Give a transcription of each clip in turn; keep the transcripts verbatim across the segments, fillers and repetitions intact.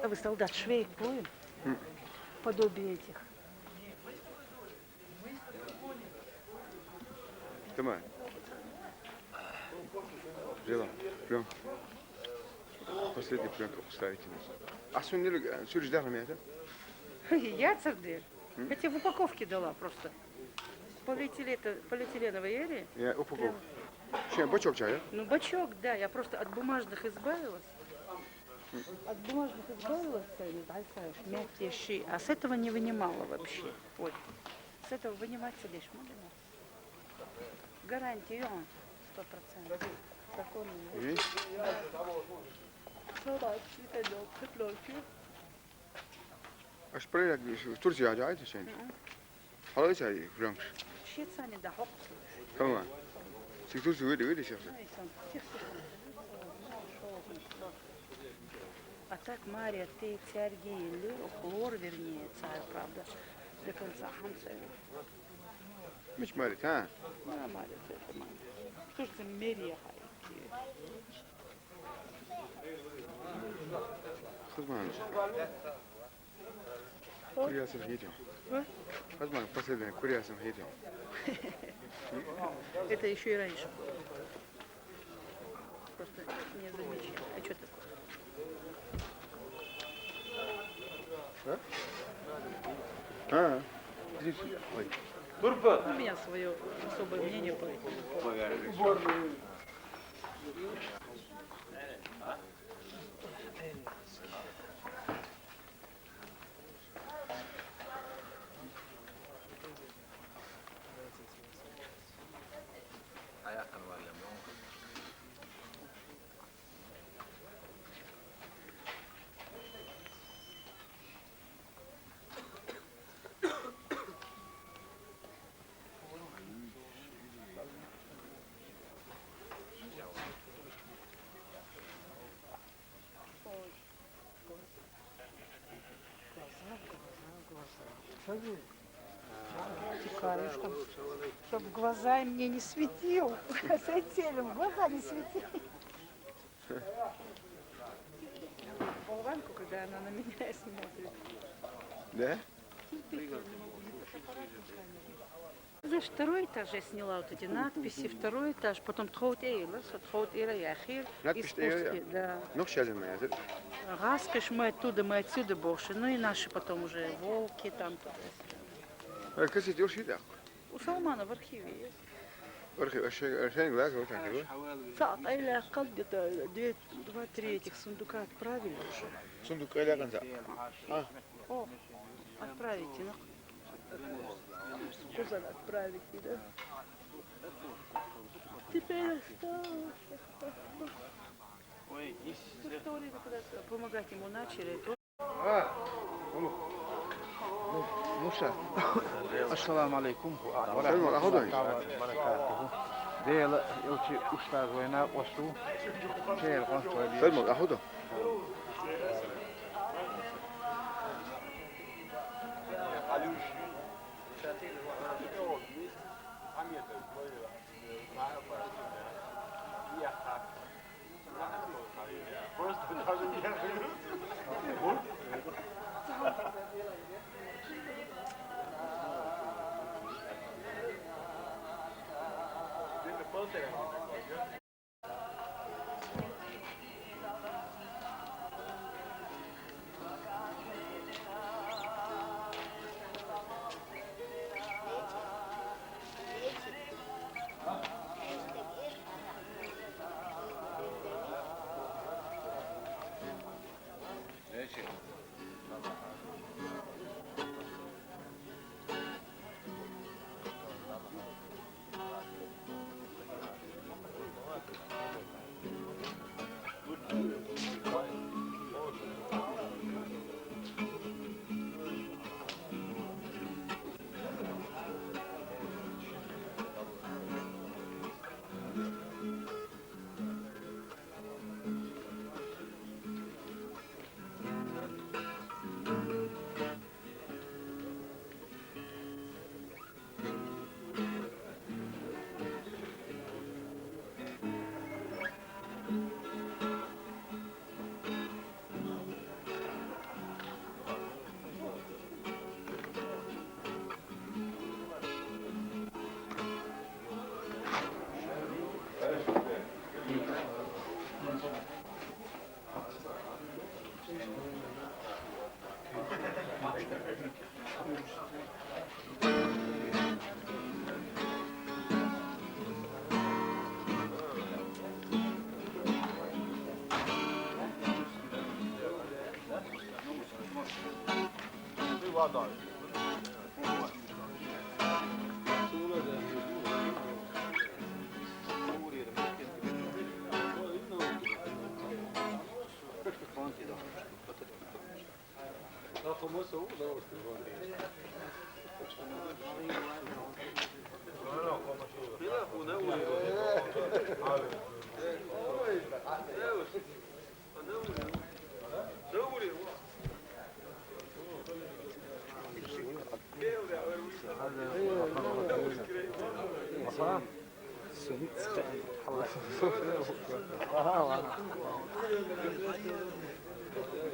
Вы солдат швей понял? Подобие этих. Tamam. Жила. Прям. Последний прям как уставить. А сон нелик, сюриш дармията? Я цердер. Хотя в упаковке дала просто. Полиэтилета-, полиэтиленовая ери. Я упаковка. Прям. Şey, бачок чая? Ну, бачок, да, я просто от бумажных избавилась. От бумажных избавилась, э, не знаю, мягкие щи, а с этого не вынимала вообще. Ой, с этого вынимать сидишь, можно? Гарантия, сто процентов. Законный. Есть? Салат, цветанёк, цыплёнки. Аш проект Турция, да, это sen? Halay çay, frank. Şetsani da hoktu. Tamam. Çıktı su öyle öyle şey. Neyse, çıksın. А так Мария, ты царь гейлер, хлор, вернее, царь, правда, до конца хамсен. Мич Мария, ha? Мария, это Мария. Что ж ты Мерия хайки? Kızım. Kuriyasını yediyor. Hı? Kızım, последний, kuriyasını yediyor. Это еще и раньше было. Просто не замечали. А что такое? А? А. Здесь. Ой. У меня свое особое мнение по этому поводу. Ой. Глаза, глаза, глаза. Тихо, чтоб, чтоб в глаза мне не светил. Светили, в глаза не светили. Болванку, когда она на меня смотрит. Да? Здесь второй этаж я сняла, вот эти надписи, второй этаж, потом тхоут эйла, со тхоут эйла яхир, Надпись искусстве, эйла. Да. Ну, сейчас мы это. Газ, кэш, мы оттуда, мы отсюда больше. Ну и наши потом уже волки там туда. Э, кстати, уж и так. У Салмана в архиве есть. В архиве, а что, а что, глаз, вот так, да? Цаат эйла, где-то две, два-три этих сундука отправили уже. Сундук эйла, а? О, отправите, ну. Куда отправить, да? Теперь осталось. Ой, и всё. Помогать ему начали. А, ну, ну, ну, щас. Ассаламу алейкум. Салам, аходо. Дела, илчи устаз война, осу. Чел, констрой. Салам, аходо.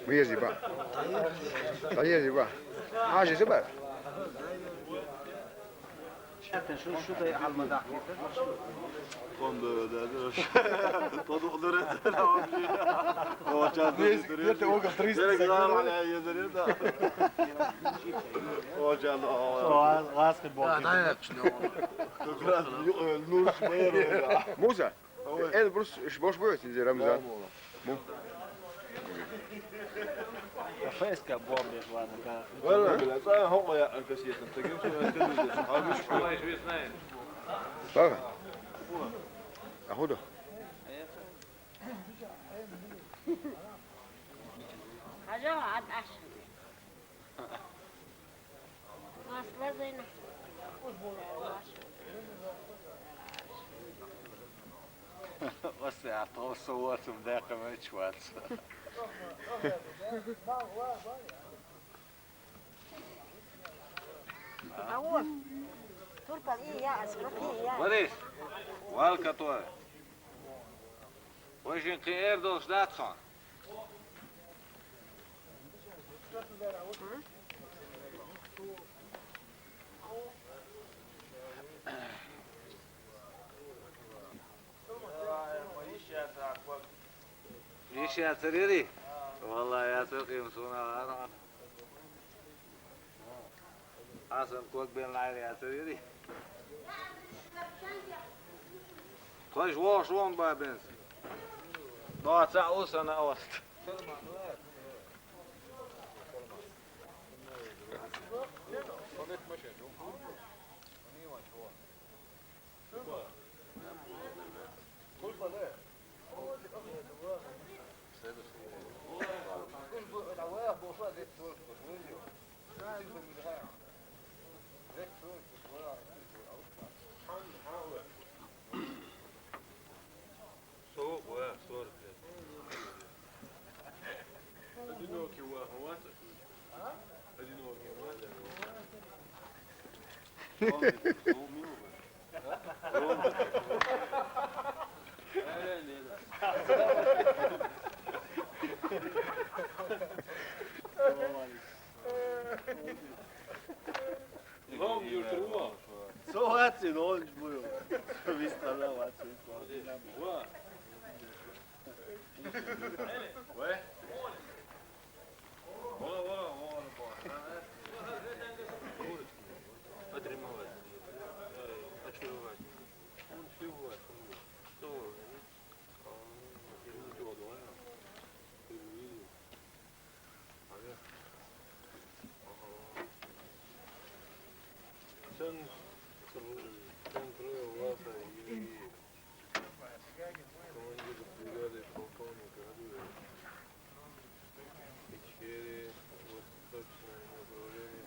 Mu yezi ba. Ka yezi ba. Ha, yezi ba. Şu, şu da almadı. Kondu dedi. Todukları dedi. Hoca dedi. Yeter, o kadar trist. Direkt zarar hala yedirir de. Hoca da. Gaz, gaz futbol. Biraz nur şmaya. Musa. Ой. Эн просто ш-, бош боец, инзе Рамзан. Феска бомбеш ладно, да. Вала, бля, ца хо я кассетом. Тагим су эстен. Бага. Ахуда. Хажа ат аш. Масла зайна. Осе а то со вот м декъе меч вац. Ау. Турпал и я, асмат и я. Борис, вал катуа. Вожин кхы эр долш дац сон. Иш яцар яри? Валлахи, яцар къим суна гьаран. Асан квак бен лайри яцар яри? Тхош вошвон бабенс. Ноца усана ост. Сорок лет. Одинокий ва-, ваца. Одинокий ваца. Лом юртуа. Со ваци ноль буйо. Виста на ваци. Ва. Ва. Ва, ва, ва, ва. Отримывать. Очаровать. Он всего, что он. Что он? Переводит, да? Переводит. Центр, центр власти и командир бригады полковник Радуев. Ичкери, восточное направление.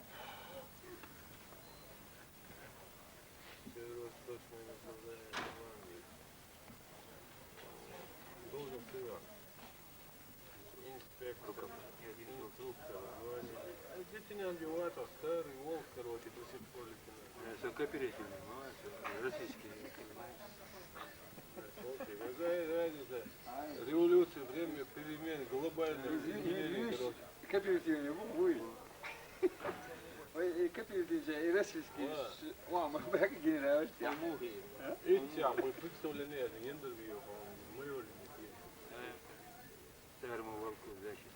Северо-восточное направление команды. Должен сыграть. Инспектор. Инструктор. Дети не отбивают, а старый волк, короче, до сих пор лейтенант. Э, всё кооперативный, ну, это российский. Слушай, какая разница? Революция, время перемен, глобальное изменение, короче. Кооперативный, бу, бу. Ой, и кооперативный, и российский. Ва. Ш-, ва, мы бек генерал, что? И всё, мы представлены, это гендер, по-моему, мы его любим. Термоволку защитить.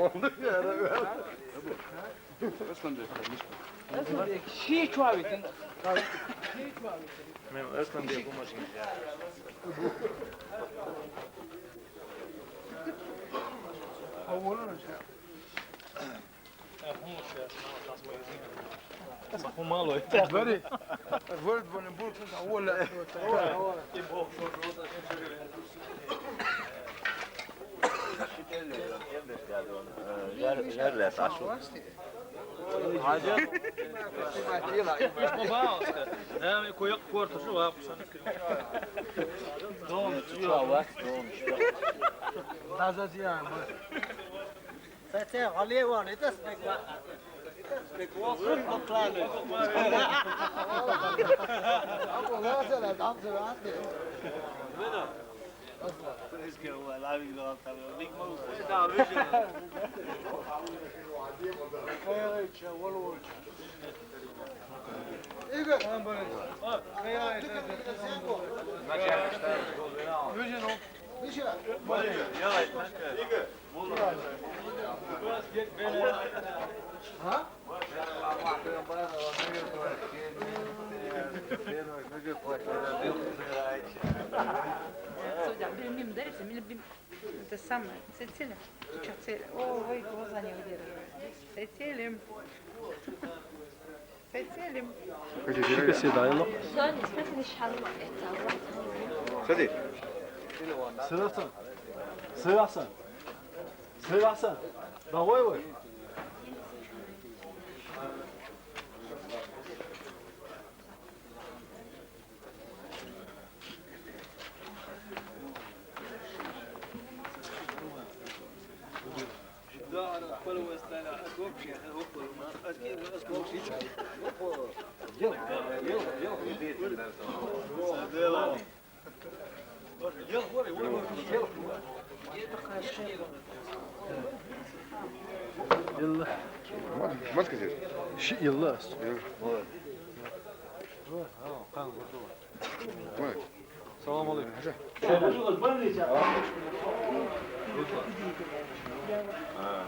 Oldu ya. Özkan Bey, kardeşim. Özkan Bey, şey çuvavetin. Şey çuvavetin. Men Özkan Bey, bu maşin. Bari, word von dem Buch, das ist Awola. Žer, žer le, Sašu. Hajat. Baba, Oskar. Da, mi ko yok kortu, şu var. Doğum. Doğum. Da, da, da. That's it, all you want, it doesn't make what. It doesn't make what. Look, look, look. Let's go, well, I mean, I'll tell you, big move. Судя, блин, мимо дарится, меня, блин, это самое, Цицилия. Ты чё, Цицилия? Ой, глаза не выдерживают. Цицилия. Цицилия. Şükür Sedaylı. Hadi. Sırasın. Sırasın. Sırasın. Давай вы. Yıllı. Maske. Şu yıllı. Tamam. Салам алейкум.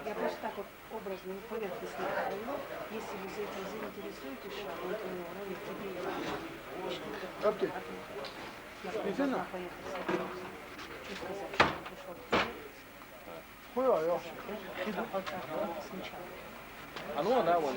Я просто так вот образно, поверхностно говорю. Если вы за этим заинтересуетесь, Шарлотт, у него ролик тебе и Окей. Я просто должна поехать с вопросом. Что сказать, что он пришёл к тебе? Хуя, я. Сначала. А ну, да, вот.